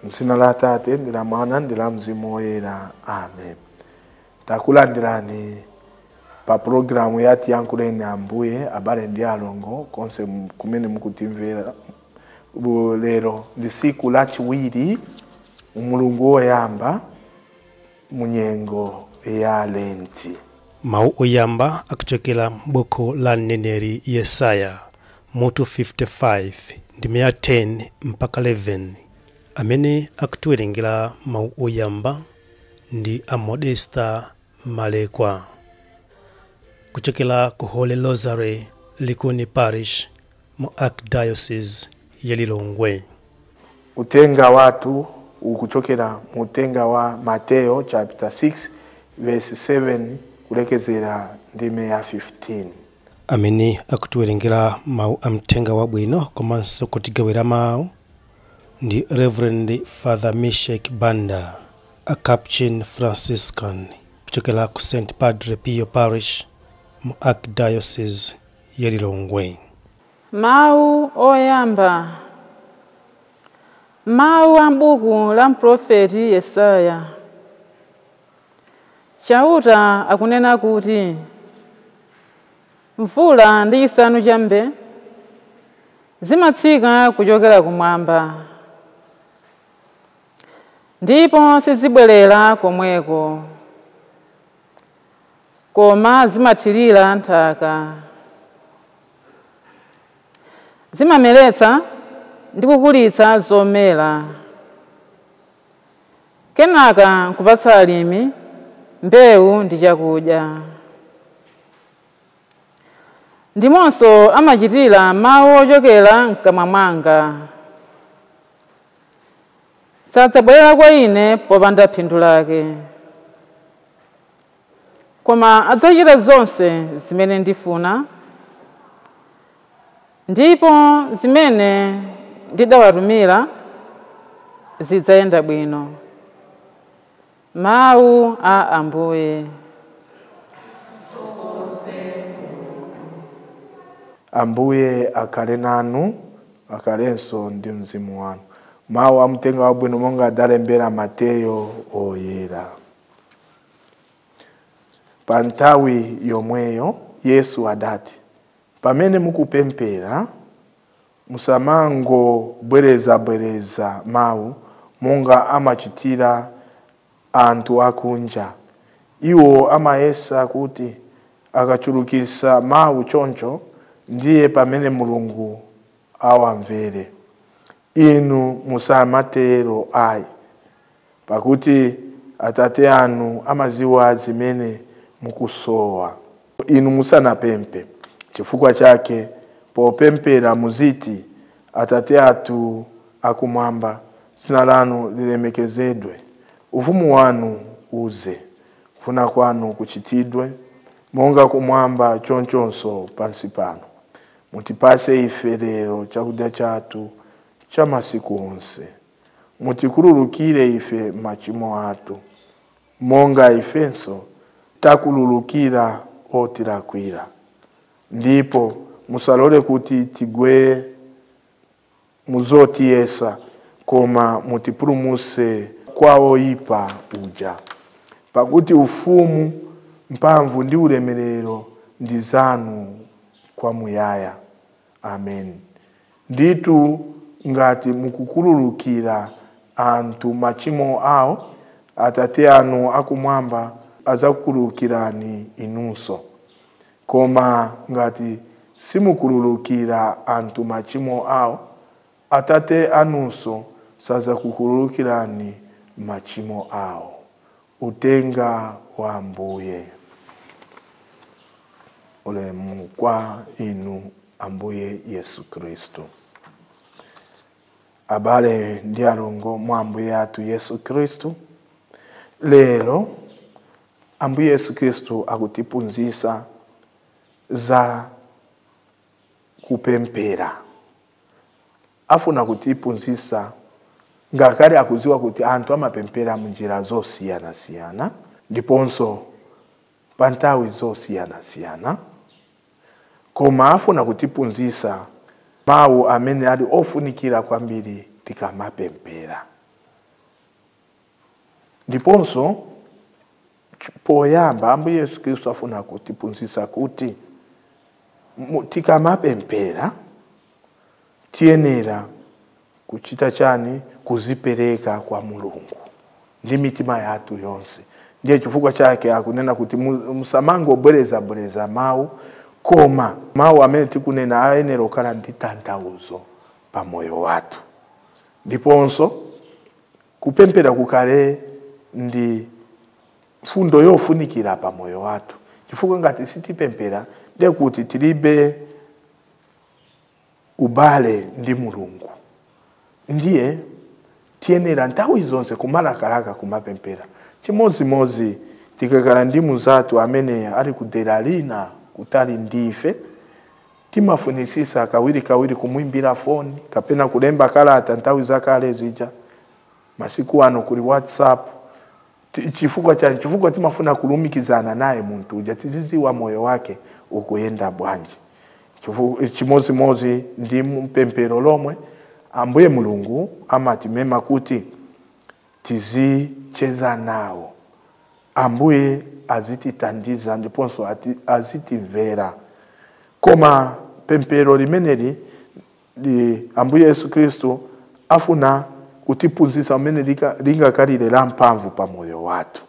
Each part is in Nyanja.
Mdzina la Atate ndi la Mwana ndi la Mzimu Woyera, amen. Takulandirani pa pulogalamu ya Tiyankhuleni Ambuye, abale ndi alongo konse kumene mukutimvera. Lero ndi siku lachiwiri, mulungu woyamba munyengo ya Lenti. Mawu oyamba akuchokera m'buku la mneneri Yesaya mutu 55 ndime ya 10 mpaka 11. Amene akutiwerengera mawu oyamba ndi a Modesta Malekwa kuchokera ku Holy Rosary Likuni Parish mu Archdiocese ya Lilongwe. Utenga watu ukuchokera mu utenga wa Mateo chapter 6 verse 7 kulekezera ndime ya 15. Amene akutiwerengera mawu a mthenga wabwino komanso kutigawira mawu ndi Reverend Father Mishek Banda, a Capuchin Franciscan kuchokera ku St Padre Pio Parish mu Archdiocese ya Lilongwe. Mawu oyamba. Mawu a m'buku la mprofeti Yesaya. Chauta akunena kuti mvula ndi chisanu chambe zimatsika kuchokera kumwamba, ndipo sizibwerera komweko, koma zimathirira nthaka, zimameretsa ndi kukulitsa zomera, kenaka nkupatsa alimi mbewu ndi chakudya. Ndimonso amachitira mawu ochokera mkamwa mwanga. Sadzabwerera kwa ine popanda phindu lake, koma adzachita zonse zimene ndifuna ndipo zimene ndidawatumira zidzayenda bwino. Mawu a Ambuye. Ambuye akhale nanu, akhalenso ndi mzimu wanu. Mawu a mtenga wabwino monga adalembera Mateyo oyera. Pa nthawi yomweyo Yesu adati, pamene mukupemphera musamangobwerezabwereza mawu monga amachitira anthu akunja. Iwo amayesa kuti akachulukisa mawu choncho ndiye pamene Mulungu awamvere. Inu musamatero ayi, pakuti Atate anu amaziwa zimene mukusowa inu musanapempe. Chifukwa chake popempera muziti, Atate athu akumwamba, dzina lanu lilemekezedwe, ufumu wanu uze, kufuna kwanu kuchitidwe monga kumwamba chonchonso pansi pano. Mutipase ife lero chakudya chathu cha masiku onse. Mutikhululukire ife machimo athu monga ifenso takhululukira otilakwira, ndipo musalole kuti tigwe muzotiyesa, koma mutipulumuse kwa oyipa uja. Pakuti ufumu, mphamvu ndi ulemerero ndi zanu kwamuyaya. Amen. Nditu ngati mukukhululukira anthu machimo awo, Atate anu akumwamba adzakukhululukirani inunso. Koma ngati simukhululukira anthu machimo awo, Atate anunso sadzakukhululukirani machimo awo. Utenga wa Ambuye. Ulemu kwa inu Ambuye Yesu Kristu. Abale ndi alongo mwa Ambuye athu Yesu Kristu, lero Ambuye Yesu Kristu akutiphunzitsa za kupemphera. Afuna kutiphunzitsa ngakhale akuziwa kuti anthu amapemphera munjira zosiyanasiyana ndiponso pa nthawi zosiyanasiyana, koma afuna kutiphunzitsa mawu amene ali ofunikira kwambiri tikamapemphera. Ndiponso poyamba Ambuye Yesu Khristu afuna kutiphunzitsa kuti tikamapemphera tiyenera kuchita chani? Kuzipereka kwa Mulungu ndi mitima yathu yonse. Ndiye chifukwa chake akunena kuti musamangobwereza bwereza mawu, koma mawu amene tikunena ayenera kukhala ndi tanthauzo pa moyo wathu. Ndiponso kupemphera kukhale ndi mfundo yofunikira pa moyo wathu, chifukwa ngati sitipemphera ndiye kuti tilibe ubale ndi Mulungu. Ndiye tiyenera nthawi zonse kumalakalaka kumapemphera. Chimodzimodzi tikakhala ndi mnzathu amene ali kudera lina kutali ndife, timafunisisa kawirikawiri kumwimbira foni kapena kulemba kalata nthawi zakale zija. Masiku ano kuli WhatsApp. Chifukwa chani? Chifukwa timafuna kulumikizana naye munthu uja, tiziziwa moyo wake ukuyenda bwanji. Chimodzimodzi ndi mpemphero lomwe Ambuye Mulungu amatimema kuti tizicheza nawo. Ambuye azitithandiza ndiponso azitimvera. Koma pemphero limeneli Ambuye Yesu Khristu afuna kutiphunzitsa mmene lingakhalire la mphamvu pa moyo wathu.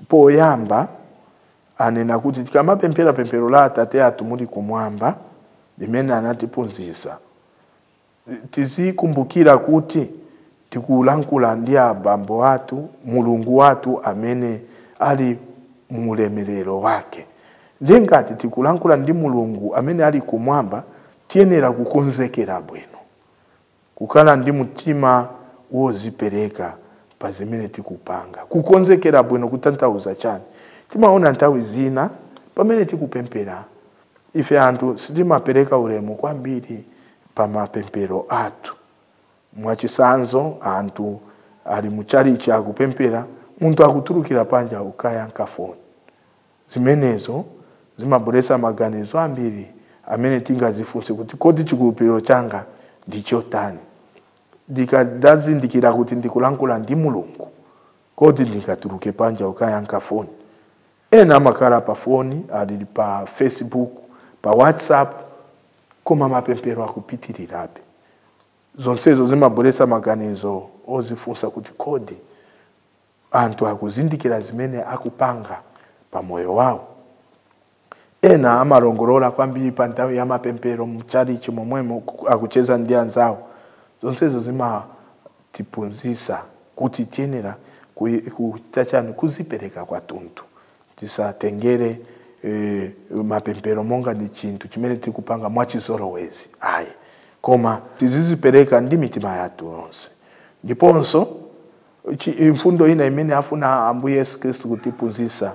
Poyamba anena kuti tikamapemphera pemphero la Atate athu muli kumwamba limene anatiphunzitsa, tizikumbukira kuti tikulankhula ndi abambo athu, Mulungu wathu amene ali mulemerero wake. Ndiye ngati tikulankhula ndi Mulungu amene ali kumwamba, tiyenera kukonzekera bwino, kukhala ndi mtima wozipereka pa zimene tikupanga. Kukonzekera bwino kutanthauza chani? Timaona nthawi zina pamene tikupemphera ife anthu sitimapereka ulemu kwambiri pa mapemphero athu. Mwachitsanzo, anthu ali muchalichi akupemphera, munthu akutulukira panja kukayankha foni. Zimenezo zimabweretsa maganizo ambiri amene tingazifunse kuti kodi chikhulupiriro changa ndi chotani? Ndikadazindikira kuti ndikulankhula ndi Mulungu, kodi ndingatuluke panja kukayankha foni? Ena amakhala pa foni, ali pa Facebook, pa WhatsApp, koma mapemphero akupitirirabe. Zonsezo zimabweretsa maganizo ozifunsa kuti kodi anthu akuzindikira zimene akupanga pa moyo wawo? Ena amalongolola kwambiri pa nthawi ya mapemphero mchalichi momwemo akucheza ndi anzawo. Zonsezo zimatiphunzitsa kuti tiyenera kuchita chani? Kuzipereka kwathunthu. Tisatengere mapemphero monga ndi chinthu chimene tikupanga mwachizolowezi, ayi, koma tizizipereka ndi mitima yathu yonse. Ndiponso mfundo ina imene afuna Ambuye Yesu Khristu kutiphunzitsa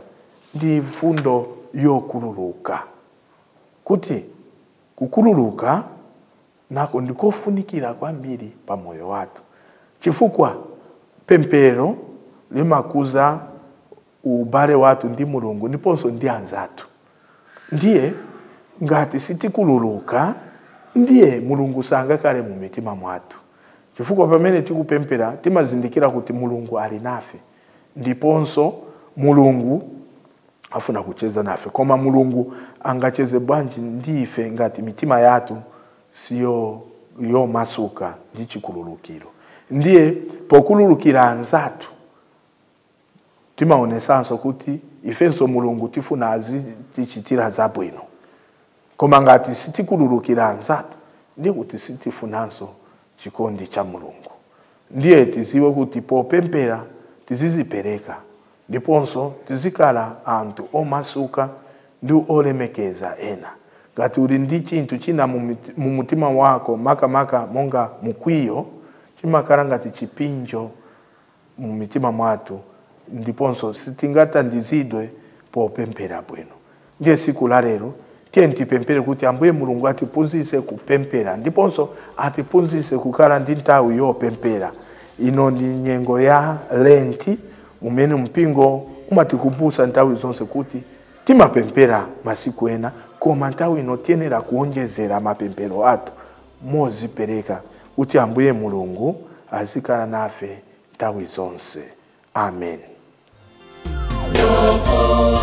ndi mfundo yokhululuka, kuti kukhululuka nako ndikofunikira kwambiri pa moyo wathu, chifukwa pemphero limakuza ubale wathu ndi Mulungu ndiponso ndi anzathu. Ndiye ngati sitikhululuka, ndiye Mulungu sangakhale mu mitima mwathu, chifukwa pamene tikupemphera timazindikira kuti Mulungu ali nafe, ndiponso Mulungu afuna kucheza nafe. Koma Mulungu angacheze bwanji ndi ife ngati mitima yathu siyo yomasuka ndi chikhululukiro? Ndiye pokhululukira anzathu timaonesanso kuti ifenso Mulungu tifuna azitichitira zabwino. Koma ngati sitikhululukira anzathu, ndi kuti sitifunanso chikondi cha Mulungu. Ndiye tiziwe kuti popemphera tizizipereka, ndiponso tizikhala anthu omasuka ndi olemekeza ena. Ngati uli ndi chinthu china mu mutima wako, makamaka monga mkwiyo, chimakhala ngati chipinjo mu mitima mwathu, ndiponso sitingathandizidwe popemphera bwino. Ndiye siku la lero tiye tipemphere kuti Ambuye Mulungu atiphunzitse kupemphera, ndiponso atiphunzitse kukhala ndi nthawi yopemphera. Ino ndi nyengo ya Lenti umene mpingo umatikumbutsa nthawi zonse kuti timapemphera masiku ena, koma nthawi ino tiyenera kuonjezera mapemphero athu mozipereka kuti Ambuye Mulungu azikhala nafe nthawi zonse. Amen. Yoko.